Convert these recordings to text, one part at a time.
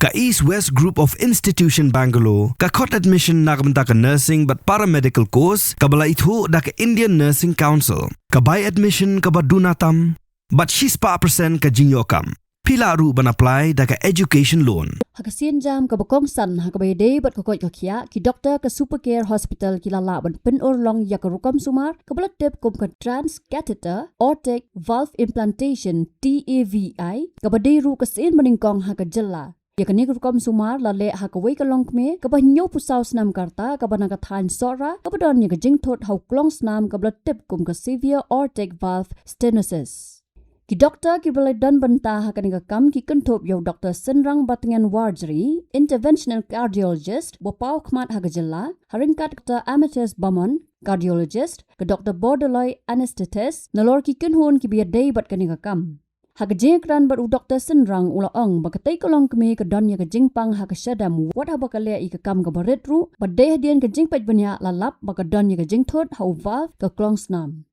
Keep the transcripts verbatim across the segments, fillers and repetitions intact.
Ka East West Group of Institution Bangalore ka khot admission na ka bynta ka nursing bad paramedical course kaba la ithuh da ka Indian Nursing Council. Ka bai admission kaba duna tam bad shispah percent ka jingïoh kam. Phi lah ruh ban apply da ka education loan. Ha ka sienjam kaba kongsan ha kaba ïadei bad ka koit ka khiah, ki doktor ka Super Care Hospital ki la lah ban pynurlong ïa ka rukom sumar kaba la tip kum ka transcatheter aortic valve implantation, T A V I, kaba dei ruh ka sien banyngkong ha ka jylla. Ïa kane ka rukom sumar la leh ha kawei ka longkmie kaba hynñiewphew saw snem ka rta, kaba na ka thaiñ Sohra, kaba don ïa ka jingthut ha u klong snam kaba la tip kum ka severe aortic valve stenosis. Ki doktor kiba la don bynta ha kane ka kam ki kynthup ïa u Doktor Synrang Batngen Warjri, interventional cardiologist ba paw khmat ha ka jylla, ha ryngkat Doktor Amethyst Barman, cardiologist, ka Doktor Bordoloi, anesthetist, nalor ki kynhun kiba ïadei bad kane ka kam. Ha ka jingkren bad u Doktor Synrang, u la ong ba katei ka longkmie ka don ïa ka jingpang ha ka shadem wat haba ka leh ïa ka kam kaba rit ruh, bad dei hadien ka jingpeit bniah la lap ba ka don ïa ka jingthut ha u valve ka klong snam.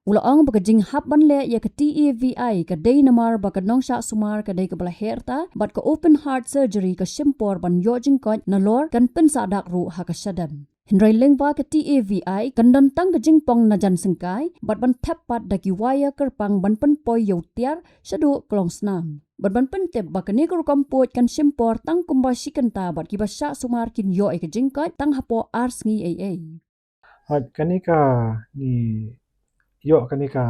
U la ong ba ka jinghap ban leh ïa ka T A V I ka dei namar ba ka nongshah sumar ka dei kaba la heh rta, bad ka open heart surgery ka shim por ban ïoh jingkoit, nalor kan pynsah dak ruh ha ka shadem. Hynrei lyngba ka T A V I kan don tang ka jingpong na jan syngkai bad ban thep pat da ki wire kyrpang ban pynpoi ïa u tiar shaduh klong snam, bad ban pyntip ba kane ka rukom puid kan shim por tang kumba shi kynta, bad kiba shah sumar kin ïoh ïa ka jingkoit tang hapoh ar sngi ei ei. Hooid, kane ka ngi ïoh kane ka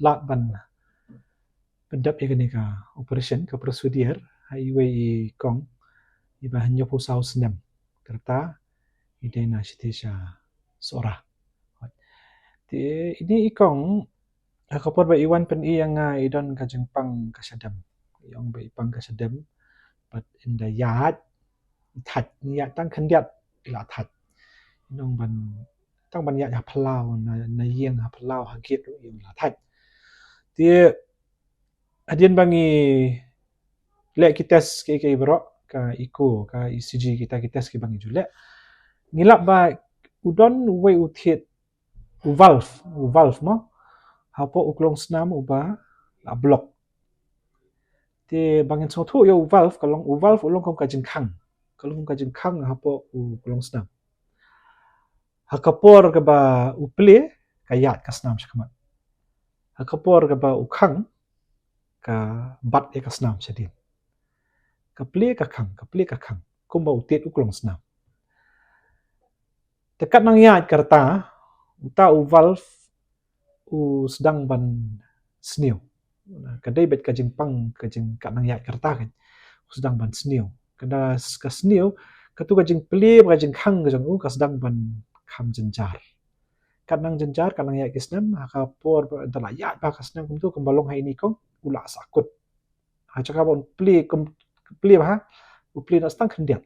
lad ban pyndep ïa kane ka operation, ka procedure ha iwei i kong iba hynñiewphew saw snem ka rta, i dei na shatei sha Sohra. Hooid. Te ine i kong, ha ka por ba i wan pyni ïa nga, i don ka jingpang ka shadem. I ong ba i pang ka shadem, bad ynda ïaid, i thait, ïaid tang khyndiat i la thait. I ong ban, tang ban ïaid ha phyllaw, na, na ïing ha phyllaw, ha gate ruh i ong i la thait. Te hadien ba ngi leh ki test kiei kiei baroh, ka echo, ka E C G, kita ki test kiba ngi ju leh, ngi lap ba u don uwei u thied, u valve, u valve mo, hapoh u klong snam uba la block. Te ba ngin sngewthuh ïa u valve, ka long, u valve u long kum ka jingkhang. Ka long kum ka jingkhang hapoh u klong snam. Ha ka por kaba u plie, ka ïaid ka snam shakhmat. Ha ka por kaba u khang, ka bat ïa ka snam shadien. Ka plie ka khang, ka plie ka khang, kumba u thied u klong snam. Te kat nang ïaid ka rta, uta u valve u sdang ban sniew. Ka dei beit ka jingpang, ka jing, kat nang ïaid ka rta ka, u sdang ban sniew. Ka da s-, ka sniew, katu ka jingplie bad ka jingkhang ka jong u ka sdang ban kham jynjar. Kat nang jynjar, kat nang ïaid ki snem, ha ka por ba da la ïaid bha ka snem kumtu, kumba long ha ine i kong, u la sahkut. Ha jaka ba un plie, kum, plie bha, u plie noh tang khyndiat.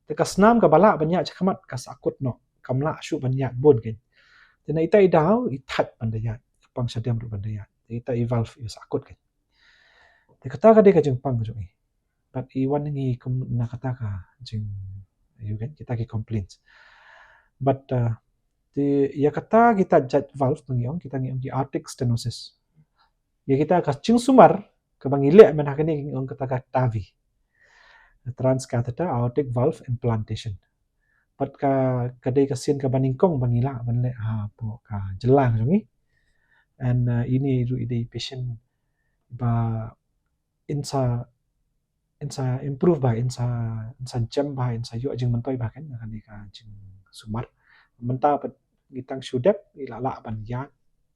Te ka snam kaba lah ban ïaid shakhmat ka sahkut noh, kam lah shuh ban ïaid bun kein. Te na ita i daw i thait ban da ïaid, ka pang shadem ruh ban da ïaid. Te ita i valve i sahkut kein. Te kata ka dei ka jingpang ka jong i. Bad i wan ngi kum na kata ka jing, ïa kein, kita ki complaints. Bad, uh, te ïa kata kita jait valve ba ngi ong, kita ngi ong ki aortic stenosis. Ïa kita ka jingsumar kaba ngi leh mynta kane ngi ong kata ka TAVI, transcatheter aortic valve implantation. Bad ka, ka dei ka sien kaba nyngkong ba ngi lah ban leh hapoh ka jylla ka jong ngi. And, uh, ine ruh i dei patient ba in sa, in sa improve bha, in sa, in sa jem bha, in sa ïoh jingmyntoi bha kein na kane ka jingsumar. Mynta pat ngi tang shu dep, i la lah ban ïaid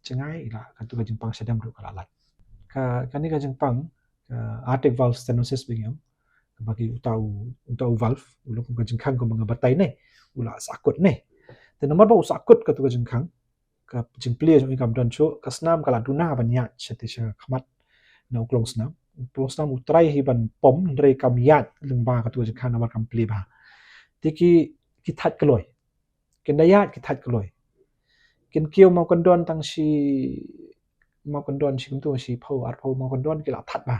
jngai, i la, katu ka jingpang shadem ruh ka la lait. Ka, kane ka jingpang, ka aortic valve stenosis ba ngi ong, kaba ki uta u, uta u valve u long kum ka jingkhang kumba nga batai ne, u la sahkut ne. Te namar ba u sahkut katu ka jingkhang, ka jingplie jong i kam don shuh, ka snam ka la duna ban ïaid shatei shakhmat na u klong snam. U klong snam u trai hi ban pom, hynrei kam ïaid lyngba katu ka jingkhang namar kam plie bha. Te ki, ki thait kloi. Kin da ïaid ki thait kloi. Kin kiew mawkyndon tang shi, mawkyndon shi kumtu, shiphew, arphew mawkyndon ki la thait bha.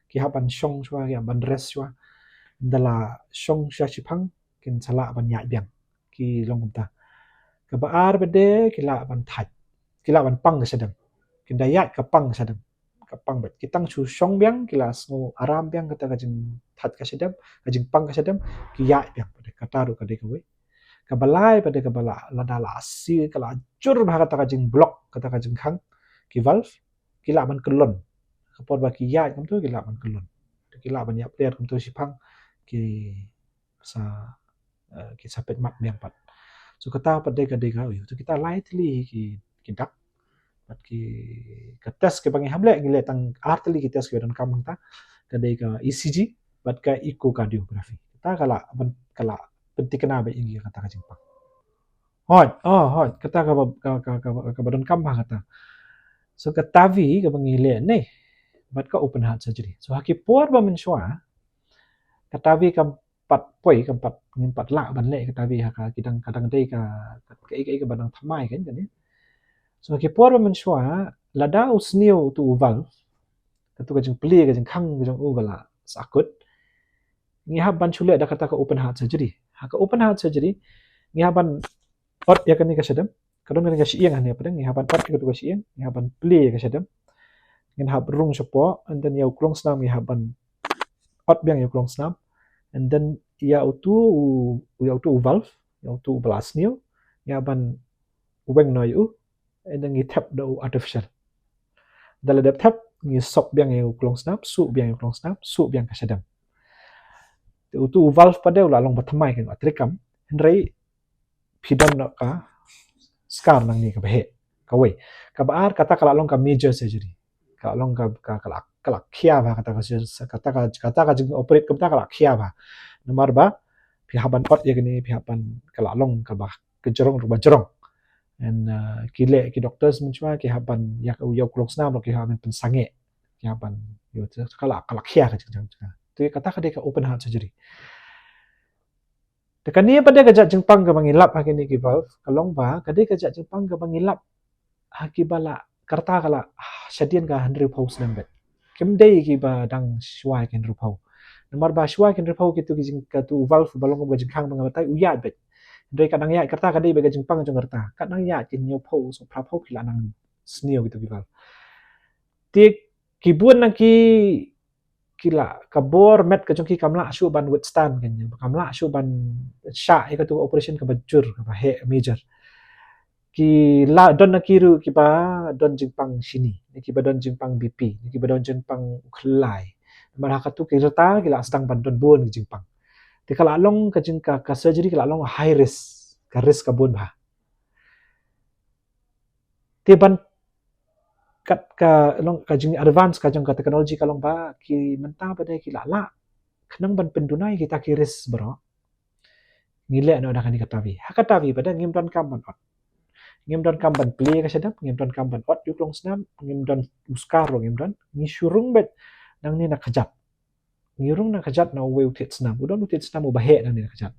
Ki hap ban shong shuwa, ki hap ban rest shuwa. Ynda la shong shuwa shiphang, kin sa lah ban ïaid biang. Ki long kumta. Kaba ar bad de, ki lah ban thait. Ki lah ban pang ka shadem. Kin da ïaid ka pang ka shadem. ka pang bad ki tang shu shong biang, ki la sngew aram biang kata ka jingthait ka shadem, ka jingpang ka shadem, ki ïaid biang pat de. Kata ruh ka dei kawei. Kaba lai pat de kaba la, lada la si, ka la jur bha kata ka jingblock, kata ka jingkhang, ki valve, ki lah ban kyllon. Ka por ba ki ïaid kumto ki lah ban kyllon. Ki lah ban ïaid pliar kumto shiphang, ki sa, eh, ki sa peit mat biang pat. So kata pat de ka dei ka, oh, to kita lai tylli ki, ki dak. Bad ki, ka test kiba ngi hap leh, ngi leh tang ar tylli ki test kiba donkam hangta. Ka dei ka E C G bad ka echocardiography. Kata ka la ban, ka la pynthikna bad ïa ngi kata ka jingpang. Hooid, oh, hooid, kata kaba, ka, ka, ka, kaba donkam bha kata. So ka TAVI kaba ngi leh ne, bad ka open heart surgery. So ha ki por ba mynshuwa, ka TAVI kam pat poi, kam pat, ngim pat lah ban leh ka TAVI ha ka, ki dang, ka dang dei ka, ka, ka, ka, kaba dang thymmai kan, kan ïa. So ha ki por ba mynshuwa, lada u sniew uto u valve, kato ka jingplie, ka jingkhang ka jong u ka la sahkut, ngi hap ban shu leh da kata ka open heart surgery. Ha ka open heart surgery, ngi hap ban ot ïa kane ka shadem. Ka don kane ka shyieng hangne pat de, ngi hap ban ot ïa kato ka shyieng, ngi hap ban plie ïa ka shadem. Ngin hap rung shapoh, and then ïa u klongsnam ngi hap ban ot biang ïa u klongsnam. And then ïa uto u, ïa uto u valve, ïa uto uba la sniew, ngi hap ban weng noh ïa u, and then ngi thep da u artificial. Da la dep thep, ngi sop biang ïa u klongsnam, suh biang ïa u klongsnam, suh biang ka shadem. Te uto u valve pat de u la long ba thymmai, kan, u la treikam. Hynrei phi don noh ka scar nangne kaba heh. Kawei. Kaba ar, kata ka la long ka major surgery. Ka la long ka, ka, ka la, ka la khia bha kata ka surgery, kata ka, kata ka jing operate kumta ka la khia bha. Namar ba phi hap ban ot ïa kane, phi hap ban, ka la long kaba, ka jrong ruh ba jrong. And, uh, ki leh ki doctors mynshuwa ki hap ban ïa ka, ïa u klongsnam ruh ki hap ban pynsangeh. Ki hap ban, ïa, ka la, ka la khia ka jing, jing, jing. Te kata ka dei ka open heart surgery. Te kane pat de ka jait jingpang kaba ngi lap ha kine ki valve, ka long ba ka dei ka jait jingpang kaba ngi lap ha kiba la, ka rta ka la, ah, shadien ka hynriewphew snem beit. Kim dei kiba dang shuwa ki hynriewphew. Namar ba shuwa ki hynriewphew kito ki jing, kato u valve ba long kum ka jingkhang ba nga batai u ïaid beit. Hynrei ka dang ïaid ka rta, ka dei beit ka jingpang jong ka rta. Ka dang ïaid ki hynñiewphew, so phraphew ki la nang sniew kito ki valve. Te ki bun na ki, ki la, ka bor met ka jong ki kam lah shuh ban withstand, kan, kam lah shuh ban shah ïa kato ka operation kaba jur, kaba heh, major. Ki la don na ki ruh kiba don jingpang shini, na kiba don jingpang B P, na kiba don jingpang u khlai. Namar ha kato ki rta ki la sdang ban don bun ki jingpang. Te ka la long ka jing, ka, ka surgery ka la long high risk, ka risk ka bun bha. Te ban kat ka long ka jing advance ka jong ka technology ka long ba ki mynta pat de ki la lah khnang ban pynduna ïa kita ki risk baroh. Ngi leh noh da kane ka TAVI. Ha ka TAVI pat de ngim donkam ban ot. Ngim donkam ban plie ka shadem, ngim donkam ban ot ïa u klongsnam, ngim don u scar ruh ngim don. Ngi shu rung beit nangne na kjat. Ngi rung na kjat na uwei u thied snam. U don u thied snam uba heh nangne na kjat.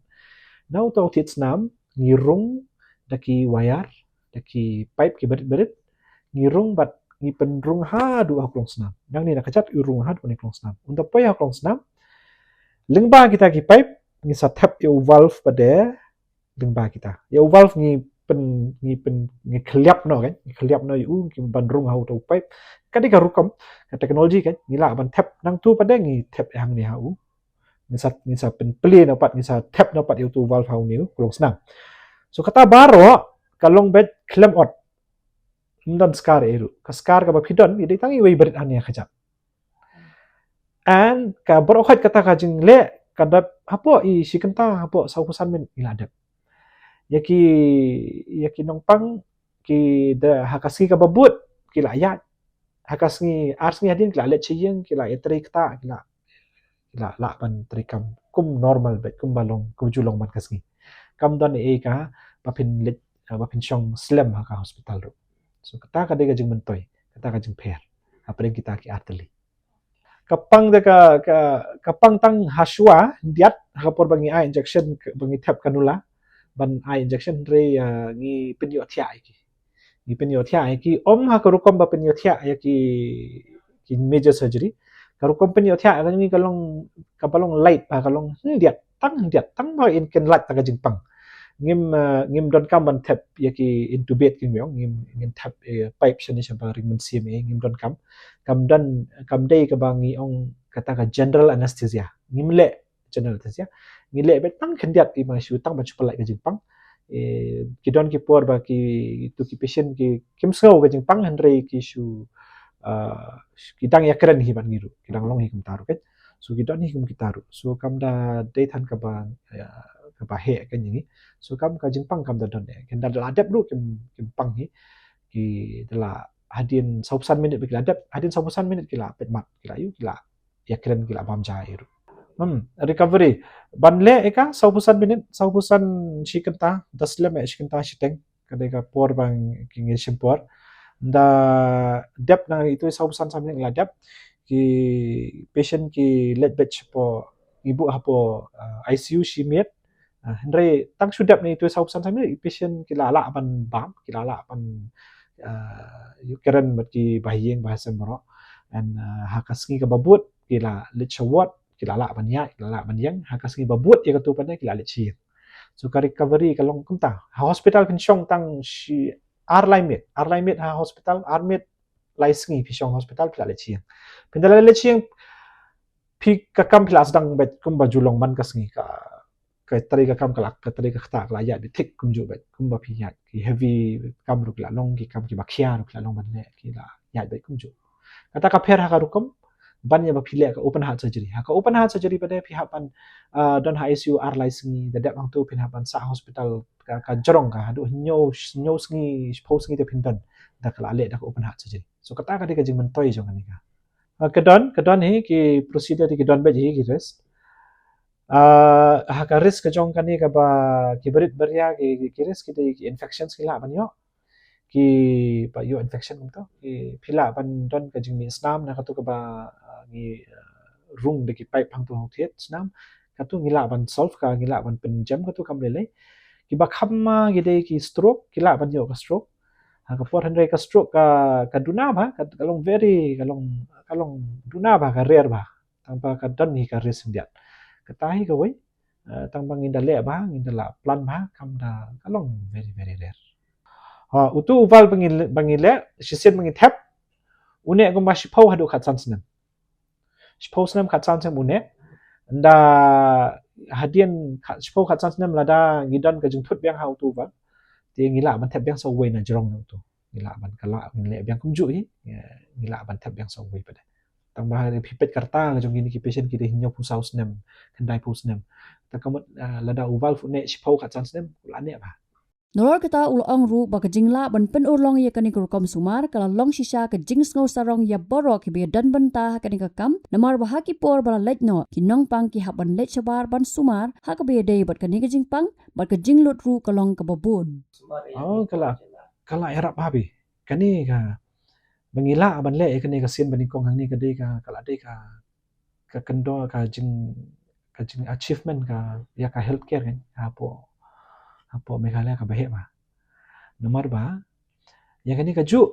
Na uta u thied snam ngi rung da ki wire, da ki pipe ki barit-barit. Ngi rung bad ngi pynrung haduh ha u klongsnam. Nangne na kjat u rung haduh ha u klongsnam. Ynda poi ha u klongsnam, lyngba kita ki pipe ngi sa thep ïa u valve pat de lyngba kita. Ïa u valve ngi pyn, ngi pyn, ngi khylliap noh, kan, ngi khylliap noh ïa u, ngi ban rung ha uta u pipe. Ka dei ka rukom ka technology, kan, ngi lah ban thep, nangtu pat de ngi thep hangne ha u. Ngi sa, ngi sa pynplie noh pat, ngi sa thep noh pat ïa uta u valve ha une u klongsnam. So kata baroh ka long beit khlem ot. Ym don scar ei ruh. Ka scar kaba phi don, ïa dei tang iwei i barit hangne ha kjat. And ka baroh khoit kata ka jingleh ka dep hapoh i shi kynta, hapoh saw phew san minit i la dep. Ïa ki, ïa ki nongpang ki da ha ka sngi kaba bud ki la ïaid. Ha ka sngi, ar sngi hadien ki la leit sha ïing, ki la ïatrei ktah, ki la, ki la lah ban treikam kum normal beit, kum ba long, kum ju long man ka sngi. Kam don ei ka ba phin leit, ba phin shong slem ha ka hospital ruh. So kata ka dei ka jingmyntoi, kata ka jingpher hapdeng kita ki artylli. Ka pang da ka, ka, ka pang tang ha shuwa, hyndiat, ha ka por ba ngi ai injection, ba ngi thep cannula ban ai injection, hynrei, ah, ngi pynïohthiah ïa ki. Ngi pynïohthiah ïa ki, ym ha ka rukom ba pynïohthiah ïa ki, ki major surgery. Ka rukom pynïohthiah ïa ngi ka long, kaba long light, ba ka long hyndiat, tang hyndiat, tang ba in kin lait ta ka jingpang. Ngim, uh, ngim donkam ban thep ïa ki intubate ki ngiong, ngim, ngim thep, uh, pipe shane sha ba ring mynsiem, eh, ngim donkam. Kam don, kam dei kaba ngi ong kata ka general anesthesia. Ngim leh general anesthesia. Ngi leh beit tang khyndiat, i ma shu tang ban shu pyllait ka jingpang. Eh, ki don ki por ba ki, tu ki patient ki, kim sngew ka jingpang hynrei ki shu, uh, ki dang ïakren hi bad ngi ruh, ki dang long hi kumta ruh, kan. So ki don hi kum kita ruh. So kam da dei than kaba, uh, kaba heh kan ïa ngi. So kam ka jingpang kam da don, eh. Kan da la dep ruh kim, kim pang hi. Ki da la hadien sawphew san minit ba ki la dep, hadien sawphew san minit ki la peit mat, ki la ïoh, ki la ïakren, ki la bam ja ïa ruh. Hmm, recovery. Ban leh ïa ka sawphew san minit, sawphew san shi kynta, da slem ïa shi kynta shiteng. Ka dei ka por ba ngi shim por. Da dep na itu sawphew san, san minit la dep. Ki patient ki leit beit shapoh, ngi buh hapoh, uh, I C U shi miet. Uh, hynrei tang shu dep na itu sawphew san, san minit, patient ki la lah ban bam, ki la lah ban, uh, ïakren bad ki bahaïing bahasem baroh. And, uh, ha ka sngi kaba bud ki la leit sha ward, ki la lah ban ïaid, ki la lah ban ïeng, ha ka sngi ba bud ïa katu pat ne ki la leit sha ïing. So ka recovery ka long kumta. Ha hospital phin shong tang shi ar lai miet, ar lai miet ha hospital, ar miet lai sngi phi shong hospital phi la leit sha ïing. Phin da la leit sha ïing, phi ka kam phi la sdang beit kumba ju long man ka sngi, ka, ka trei ka kam ka la, ka trei ka ktah ka la ïaid beit thik kumjuh beit, kumba phi ïaid, ki heavy kam ruh ki la long, ki kam kiba khia ruh ki la long ban leh, ki la ïaid beit kumjuh. Kata ka pher ha ka rukom ban ïa ba phi leh ka open heart surgery. Ha ka open heart surgery pat de phi hap ban, uh, don ha I C U ar lai sngi, da dep hangtu phin hap ban sah hospital ka, ka jrong ka, haduh hynñiew, hynñiew sngi, shiphew sngi te phin don da ka la leh da ka open heart surgery. So kata ka dei ka jingmyntoi jong kane ka. Uh, ka don, ka don hi ki procedure, ki don beit hi ki risk. Uh, ha ka risk ka jong kane kaba ki barit baria ki, ki, ki risk ki dei ki infections ki lah ban ïoh. Kiba ïoh infection kumto, ki, phi lah ban don ka jingmih snam na katu kaba, uh, ngi, uh, rung da ki pipe hangtu ha u thied snam. Katu ngi lah ban solve ka, ngi lah ban pynjem katu kam lei lei. Kiba kham ma ki dei ki stroke, ki lah ban ïoh ka stroke. Ha ka por hynrei ka stroke ka, ka duna bha, ka, ka long very, ka long, ka long duna bha, ka rare bha. Tang ba ka don hi ka risk khyndiat. Kata hi kawei, uh, tang ba ngin da leh bha, ngin da la plan bha, kam da ka long very, very rare. Ha, utu u valve ba ngi, ba ngi leh, shisien ba ngi thep, u neh kumba shiphew haduh khatsan snem. Shiphew snem khatsan snem u neh, da hadien khat, shiphew khatsan snem lada ngi don ka jingthut biang ha utu u valve, te ngi lah ban thep biang sa uwei na jrong na utu. Ngi lah ban ka lah, ngi leh biang kumjuh hi, ngi lah ban thep biang sa uwei pat de. Tang ba ha phi peit ka rta ka jong kine ki patient ki dei hynñiewphew saw snem, khyndaiphew snem. Ta ka mut, uh, lada u valve u neh shiphew khatsan snem, u la neh bha. Nalor kata u la ong ruh ba ka jinglah ban pynurlong ïa kane ka rukom sumar ka la long shisha ka jingsngew sarong ïa baroh kiba ïadon bynta ha kane ka kam, namar ba ha ki por ba la leit noh ki nongpang ki hap ban leit shabar ban sumar ha kaba ïadei bad kane ka jingpang, bad ka jinglut ruh ka long kaba bun. Oh, ka la, ka la ïarap bha bha. Kane ka, ba ngi lah ban leh ïa kane ka sien ba nyngkong hangne ka dei ka, ka la dei ka, ka kyndon ka jing, ka jing achievement ka, ïa ka healthcare kan, hapoh, hapoh Meghalaya kaba heh bha. Namar ba ïa kane kajuh,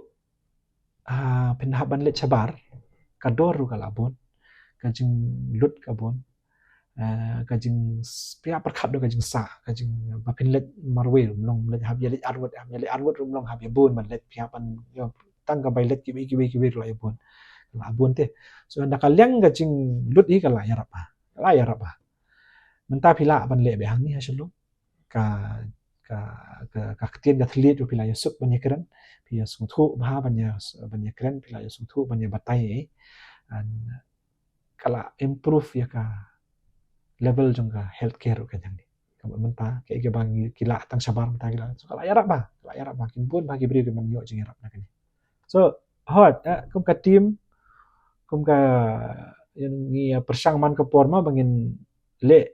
ah, phin hap ban leit shabar, ka dor ruh ka la bun, ka jinglut ka bun, ah, ka jing s-, phi hap pyrkhat da ka jingsah, ka jing ba phin leit marwei ruh long, leit hap ïa leit arngut, hap ïa leit arngut ruh long, hap ïa bun ban leit, phi hap ban ïoh tang ka bai leit kiwei kiwei kiwei ruh la ïa bun. La bun te. So na ka liang ka jinglut hi ka la ïarap bha, ka la ïarap bha. Mynta phi lah ban leh beit hangne ha Shillong. Ka, ka, ka, ka ktien ka thylliej ruh phi la ïasuk ban ïakren, phi ïasngewthuh bha ban ïa, ban ïakren, phi la ïasngewthuh ban ïa batai, eh. And ka la improve ïa ka level jong ka healthcare ruh ka jong ngi. Ka mynta, ka, ka ba ngi, ki lah tang shabar mynta ki lah. So ka la ïarap bha, ka la ïarap bha, kin bun bha ki briew ki ban ïoh jingïarap na kane. So, hooid, eh, kum ka team, kum ka, ïa ngi, eh, pyrshang man ka por ma ba ngin leh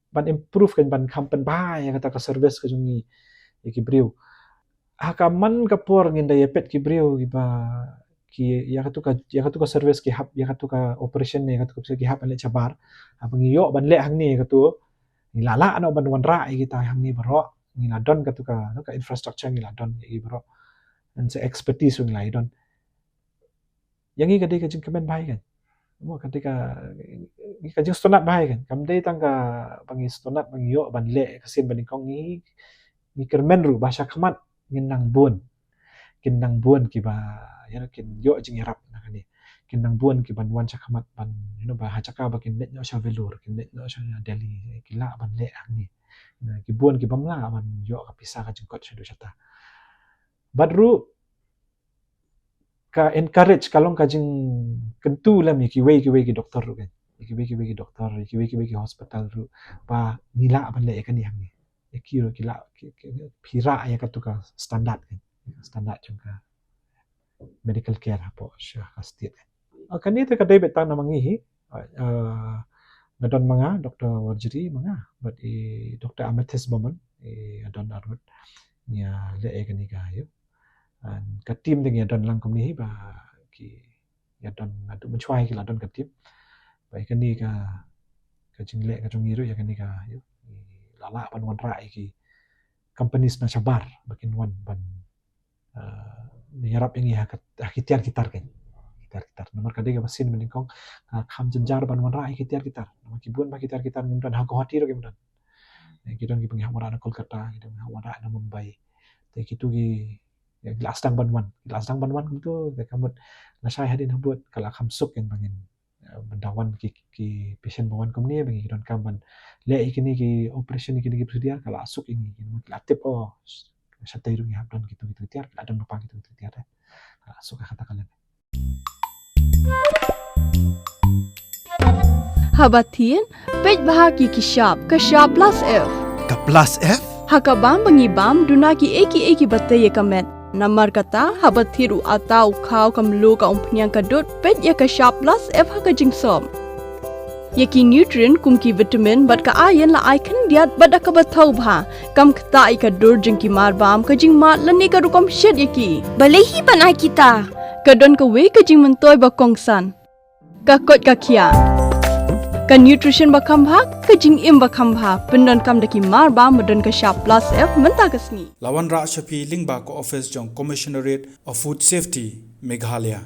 ban improve kan, ban kham pynbha ïa kata ka service ka jong ngi ïa ki briew. Ha ka man ka por ngin da ïa peit ki briew kiba ki, ïa katu ka, ïa katu ka service ki hap, ïa katu ka operation, ïa katu ka, ki hap ban leh shabar. Haba ngi ïoh ban leh hangne ïa katu, ngi la lah noh ban wanrah ïa kita hangne baroh. Ngi la don katu ka, ka infrastructure ngi la don ïa ki baroh. And sa expertise ngi la ïa don. Ïa ngi ka dei ka jingkmen bha hi kan. Mo, ka dei ka, Ka jingsngewtynnat bha hi kan. Kam dei tang kaba ngi sngewtynnat ba ngi ïoh ban leh ka sien ba nyngkong, ngi, ngi kyrmen ruh ba sha khmat ngin nang bun. Kin nang bun kiba, you know, kin ïoh jingïarap na kane. Kin nang bun kiban wan sha khmat ban, you know, ba ha jaka ba kin leit noh sha Vellore, kin leit noh sha Delhi, ki lah ban leh hangne. Na, ki bun kibym lah ban ïoh ka pisa ka jingkot shaduh shata. Bad ruh ka encourage, ka long ka jingkyntu lem ïa kiwei kiwei ki doktor ruh kan. Ïa kiwei kiwei ki doktor, ïa kiwei kiwei ki hospital ruh ba ngi lah ban leh ïa kane hangne. Ïa ki ruh ki lah, ki, ki, phi rah ïa katu ka standard kan. Standard jong ka medical care hapoh sha ka state kan. Ah, kane te ka dei beit tang na ma ngi hi. Ah, nga don ma nga, Doktor Warjri ma nga, bad i Doktor Amethyst Bowman, i Adon Arngut. Ngi ïa leh ïa kane ka, ïa. An ka team te ngi ïa don lang kumne hi ba ki ïa don, naduh mynshuwa hi ki la don ka team. Ba ïa kane ka, ka jingleh ka jong ngi ruh ïa kane ka, ïa, ngi la lah ban wanrah ïa ki companies na shabar ba kin wan ban, ah, ïarap ïa ngi ha ka, ha ki tiar ki tar kan. Ki tiar ki tar. Namar ka dei kaba sien ba nyngkong, ah, kham jynjar ban wanrah ïa ki tiar ki tar. Namar ki bun bha ki tiar ki tar ngim don, ha Guwahati ruh ngim don. Eh, ki don kiba ngi hap wanrah na Kolkata, ki don ngi hap wanrah na Mumbai. Te kitu ki, ïa, ki la sdang ban wan. Ki la sdang ban wan kumtu, te ka mut lashai hadien habud ka la kham suk ïa ba ngin, eh, ban da wan ki, ki patient ba wan kumne, ba ngi donkam ban leh ïa kine ki operation, ïa kine ki procedure, ka la suk ïa ngi, ki la tip, oh, shatei ruh ngi hap don kitu kitu ki tiar, ki la don lypa kitu kitu ki tiar, eh. Ka la suk ha kata ka lem. Haba thied, peit bha ïa ki shap, ka shap plus F. Ka plus F? Ha ka bam ba ngi bam, duna kiei kiei kiba tei ïa ka met. Namar kata, haba thied u atta, u khaw, ka mluh, ka umphniang, ka dud, peit ïa ka shap plus F ha ka jingsop. Ïa ki nutrient kum ki vitamin bad ka iron la ai khyndiat bad da kaba thaw bha. Kam ktah ïa ka dur jong ki marbam, ka jingmad lane ka rukom shet ïa ki. Balei hi ban ai kita? Ka don kawei ka jingmyntoi ba kongsan. Ka koit ka khiah. Ka nutrition ba kham bha, ka jingim ba kham bha. Pyndonkam da ki marbam ba don ka shap plus F mynta ka sngi. La wanrah sha phi lyngba ka office jong Commissionerate of Food Safety, Meghalaya.